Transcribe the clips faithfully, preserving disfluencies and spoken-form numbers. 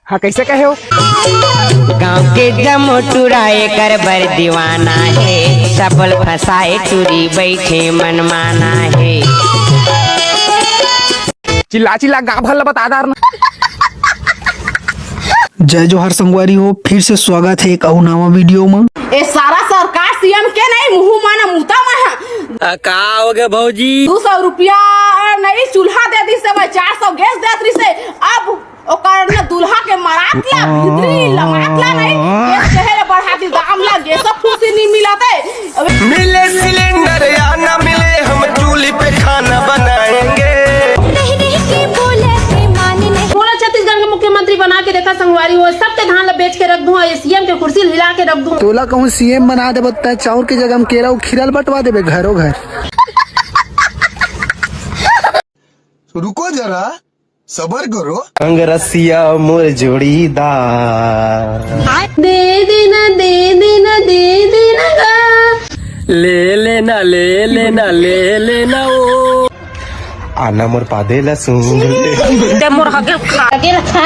हाँ, कैसे कहे हो? गांव के जम्मो टूरा एकर बर दीवाना हे, सबल फसाए टूरी बैठे मनमाना हे। चिल्ला चिल्ला गांव भर ला बता डारना। जय जोहार संगवारी हो, फिर से स्वागत है एक अउ नवा वीडियो में। ए सारा सरकार सीएम के नहीं, मुंह माना मुता में है। आ, का हो गए भौजी? दो सौ रुपया नहीं चूल्हा दे दी से, मैं चार सौ गैस देत रही से। अब ओकर न दूल्हा के मरात ला, भितरी लमात ला नहीं, गैस कहे ले बढ़ा दी दाम ला, गैस फूसी नहीं मिलत है। अबे मिले सिलेंडर या ना मिले, हम चूल्ही पे खाना बनाएंगे। नहीं नहीं के बोले के मान नहीं। बोला छत्तीसगढ़ के मुख्यमंत्री बना के देखा संगवारी हो, सबके धान ला बेच के रख दूं और सीएम के कुर्सी हिला के रख दूं। तोला कहूँ सीएम बना देबो त चाउर के जगह में केरा अउ खीरा ल बंटवा देबे घरों घर। रुको जरा, सबर करो। अंग रसिया मोर जोड़ीदार। दे देना, दे देना, दे देना गा। ले लेना, ले लेना, ले लेना ओ। आना मोर पादे ला सूंघ ले। ते मोर हगे खा। हगे खा।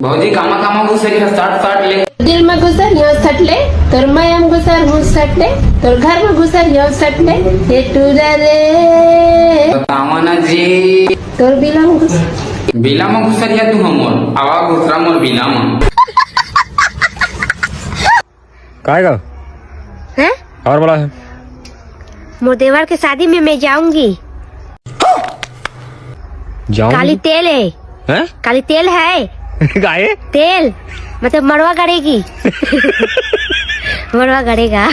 भौजी, कामा कामा घुसरी ह, साट साट ले। दिल में घुसर यो सट ले, तोर माया में घुसर हूँ सट ले, तोर घर में घुसर यो सट ले, ये टूरा रे। बतावा ना जी। तोर बिला में घुसर। बिला में घुसर या तू हमर, आवा घुसरा मोर बिला में। काय गा? हैं? और बोला है। मोर देवर के शादी में मैं जाऊंगी। जाऊंगी? काली तेल है। हैं? काली तेल है। गाय? तेल, मतलब मड़वा गड़ेगी। मड़वा गड़ेगा।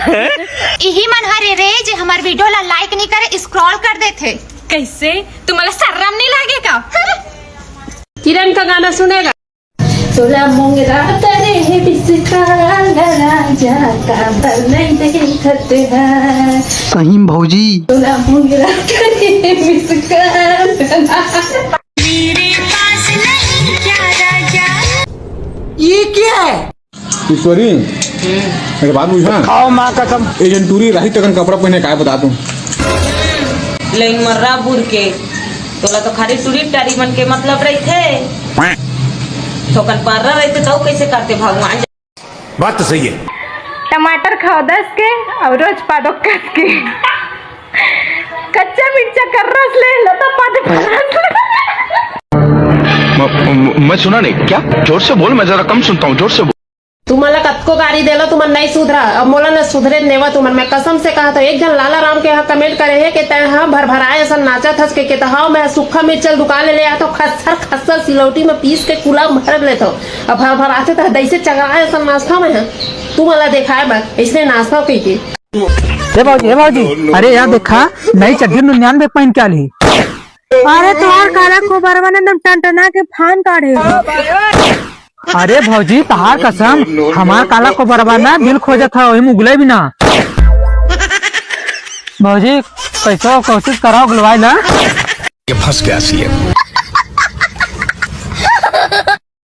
इही मन हरे रे जे हमर वीडियो ला लाइक नहीं करे, स्क्रॉल कर देथे। कैसे? तुम्हाला शर्म नहीं लागेगा? किरण का गाना सुनेगा। तोला मोंगरा करे हे बिस्का, राजा काबर नहीं देखत है। सही में भौजी। तोला मोंगरा करे हे बिस्का। मेरे पास नहीं क्या राजा। ये क्या है? ईश्वरी, एक बात पूछा। खाओ माँ कसम। ए जन टूरी राही तकन कपड़ा पहने काय बता तू? लेकिन मर्रा बुर के, तोला तो खाली टूरी टारी मन के मतलब रहिथे। थोकन पर्रा रहिथे तो कैसे करते भगवान? बात तो सही है। टमाटर खाओ दस के और रोज पादो कस के। कच्चा मिर्चा कर रस ले लो तो पादे फरस ले। म-, म-, मैं सुना नहीं क्या? जोर से बोल, मैं जरा कम सुनता हूँ, जोर से बोल। तुमन ला कतको गारी देलो, तुमन नहीं सुधरा। अब मोला न सुधरे देवा तुमन। मैं कसम से कहा था, एक जन लाला राम के यहाँ कमेंट करे हे कि तैं हा भरभराए असन नाचत हस के, के तो हाव मैं सुक्खा मिर्चल दुकान ले, ले आ तो खस्सर खस्सर सिलौटी में पीस के कुला भर लेथो। अब भरभराथे तो दैसे चगराए असन नाचथो मैं हा। तुमन ला देखाए बर इसने नाचथो कही के। हे भौजी, हे भौजी, अरे यार देखा, नई चड्डी निन्यानवे पहन के आली। अरे तोहार काला कोबरवा ने एकदम टनटना के फान काढ़े। अरे भौजी, तहार कसम, हमार काला कोबरवा ना दिल खोजत है, वही उगले भी ना। भौजी, कैसो कोशिश कराओ उगलवाए ला। ये फंस गया सीएम।